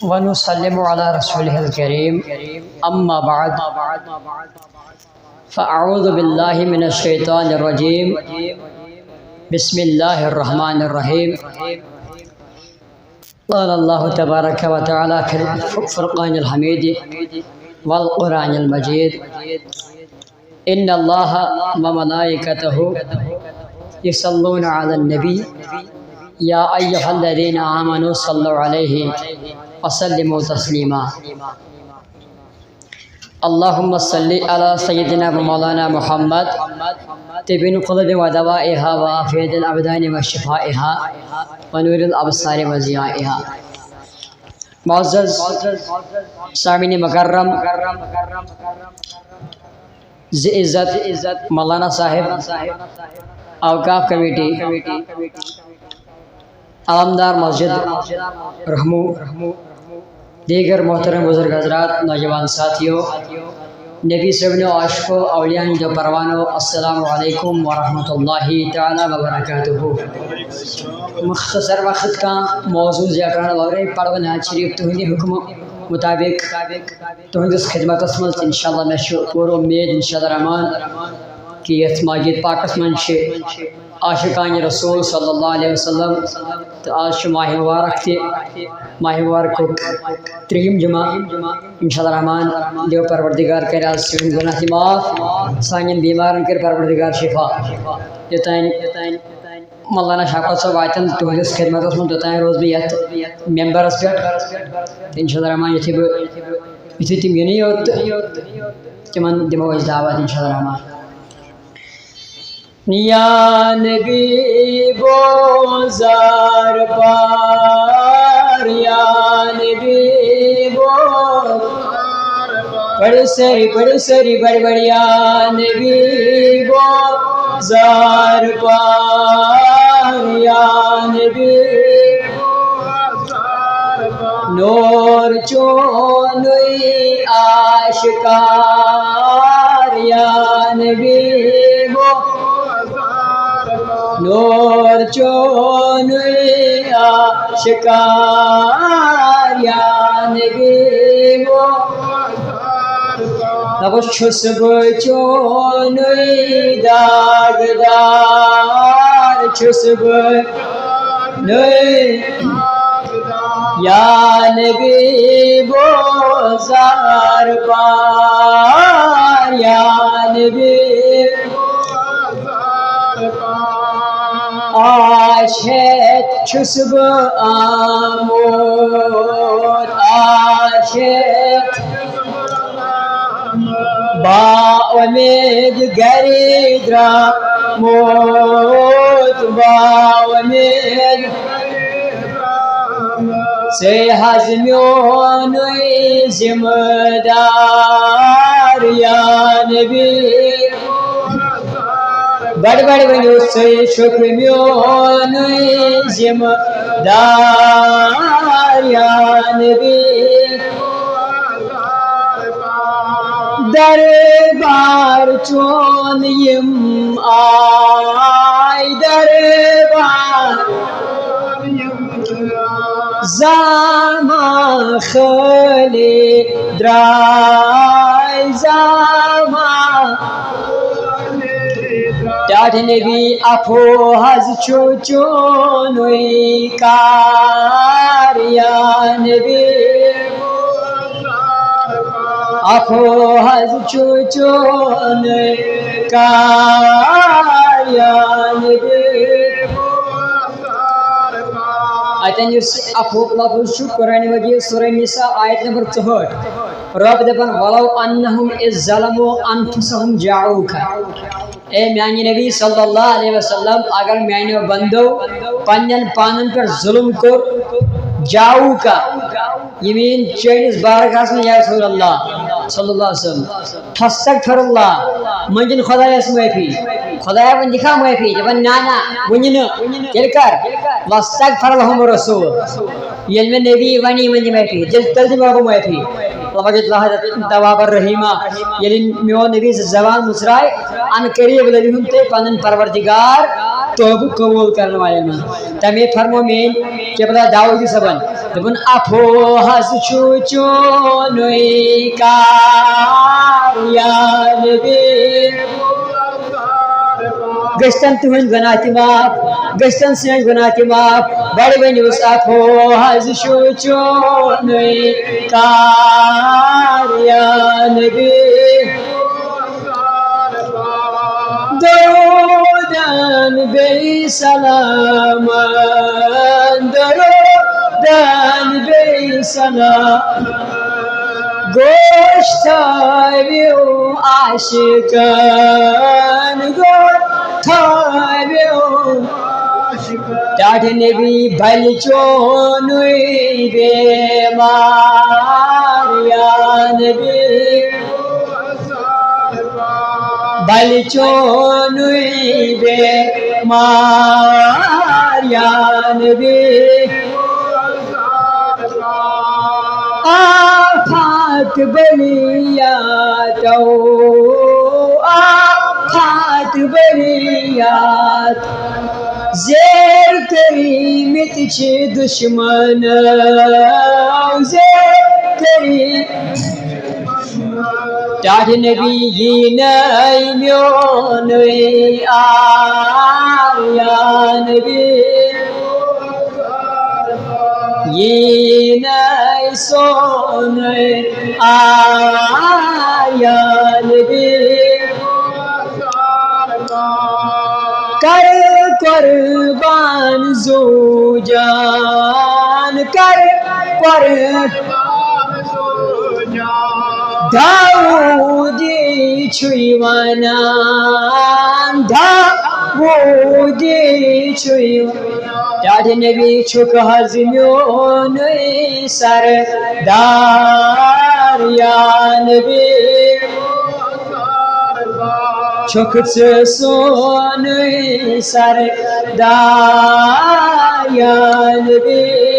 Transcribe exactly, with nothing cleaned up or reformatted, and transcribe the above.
ونسلم على رسوله الكريم. أما بعد، فأعوذ بالله من الشيطان الرجيم. بسم الله الرحمن الرحيم. قال الله تبارك وتعالى في الفرقان الحميد والقرآن المجيد: إن الله وملائكته يصلون على النبي، يا أيها الذين آمنوا صلوا عليه وسلموا تسليما. اللهم صل على سيدنا ومولانا محمد، طب القلوب ودوائها وعافية الأبدان وشفائها ونور الأبصار وضيائها. معزز سامعین مکرم، ذی عزت مولانا صاحب، اوقاف کمیٹی، علمدار مسجد رحمو، دیگر محترم بزرگ حضرات، نوجوان ساتھیو، نبی صٲبنیو عاشقو، اولیاء ہٕنٛدیو پروانو، السلام علیکم ورحمۃ اللہ تعالیٰ وبرکاتہ۔ مختصر وقت کا موضوع زیٹران ورے پڑھو نعت شریف تہندِ حکم مطابق تہندس خدمتس منٛز، انشاءاللہ۔ مےٚ چھُ پوٗرٕ اُمید، انشاءاللہ الرحمن، کہ یتھ مسجد پاکس منٛز چھِ عاشقان رسول صلی اللہ علیہ وسلم، تہٕ آز چھُ ماہِ مبارک تہِ، ماہِ مبارکُک ترٛیٚیِم جمعہ۔ انشاءاللہ الرحمن، دیو پروردگار کرِ آز سٲنۍ گناہ تہِ معاف، سانٮ۪ن بیمارن کرِ پروردگار شفا۔ یوٚتام مولانا شفقت صٲب واتن تُہنٛدِس خدمتس منٛز، توٚتام روزٕ بہٕ یتھ ممبرس پٮ۪ٹھ۔ تہٕ انشاءاللہ الرحمن، یُتھُے بہٕ، یُتھُے تِم یِنٕے یوت، تہٕ تِمن دِمو أسۍ دعوت انشاءاللہ الرحمن۔ یا نبی بوزار پار، یا نبی بوزار پار۔ پڑھ سری، پڑھ سری، بڑ بڑ، یا نبی بوزار پار، یا نبی نور چونُے آشکار، یا نبی بو۔ نور چونُے آشکار، یا نبی بو۔ دپس چھُس بہٕ چونُے داغدار، چھُس بہٕ نُے۔ یا نبی بوزار پار، یا نبی آش ہیتھ چھُس بہٕ آمُت، آش ہیتھ با اُمید گری درامُت، با اُمید۔ ژے حظ میونُے ذمہٕ دار، یا نبی۔ بڑ بڑ ؤنِو، ژے چھُکھ میونُے ذمہٕ دار، یا نبی۔ دربار چون یِم آے دربار، زامہ خٲلی درٛاے زامہ۔ ٹاٹھ نبی، افو حظ چھُ چونُے کار، یا نبی۔ افو حظ چھُ چونُے کار، یا نبی۔ اتٮ۪ن یُس افوک لفظ چھُ، قرآن مجید سورہ نساء آیت نمبر ژُہٲٹھ۔ رب دپان، "ولو انہم اذ ظلموا انفسہم جاؤک۔" اے میانہِ نبی صلی اللہ علیہ وسلم، اگر میانیو بندو پننٮ۪ن پانن پٮ۪ٹھ ظلم کوٚر، جاؤک، یِم یِن چٲنِس بارگاہس منٛز، یا رسول اللہ صلی اللہ علیہ وسلم، فاستغفر اللہ، منٛگِن خدایس معٲفی۔ خدایا، وۄنۍ دِکھا معٲفی؟ دپان، "نہ، نہ، وُنہِ نہٕ۔" تیٚلہِ کر؟ واستغفر لهم الرسول۔ ییٚلہِ مےٚ نبی ونہِ یِمن دِ معٲفی، تیٚلہِ، تیٚلہِ دِمہٕ بہٕ معٲفی۔ لقد لحظت تواب الرحیمہ۔ ییٚلہِ میون نبی زبان مُژراے، ان قریب لبہِ ہُن تۄہہِ پنُن پروردگار توبہٕ قبوٗل کرن والٮ۪ن منٛز۔ تَمے فرمو میٲنۍ قبلہ داؤدی صٲبن، دوٚپُن، "اَپھو حظ چھُ چونُے کار یا نبی۔" گٔژھتن تُہنٛدۍ گۄناہ تہِ معاف، گٔژھتن سٲنۍ گۄناہ تہِ معاف۔ گۄڈٕ ؤنِوس، "اَپھو حظ چھُ چونُے کار یا نبی۔" درودن بیٚیہِ سلامن، درودن بیٚیہِ سلام۔ گوش تھٲوِو عاشقن، گوش تھٲوِو۔ ٹاٹھۍ نبی بلہِ چونُے بیمار یا نبی۔ بلہِ چونُے بیمار یا نبی۔ آفات بلیاتو، آفات بلیات۔ زیر کٔرمٕتۍ چھِ دُشمن، زیر کٔرمٕتۍ۔ ٹاٹھۍ نبی یی نَے میونُے آر یا نبی۔ یی نَے سونُے آر یا نبی۔ کر قربان زو جان، کر قربان۔ داوودی چھُے ونان، داوودی چھُے۔ ٹاٹھۍ نبی چھُکھ حظ میونُے سردار یا نبی۔ چھُکھ ژٕ سونُے سردار یا نبی۔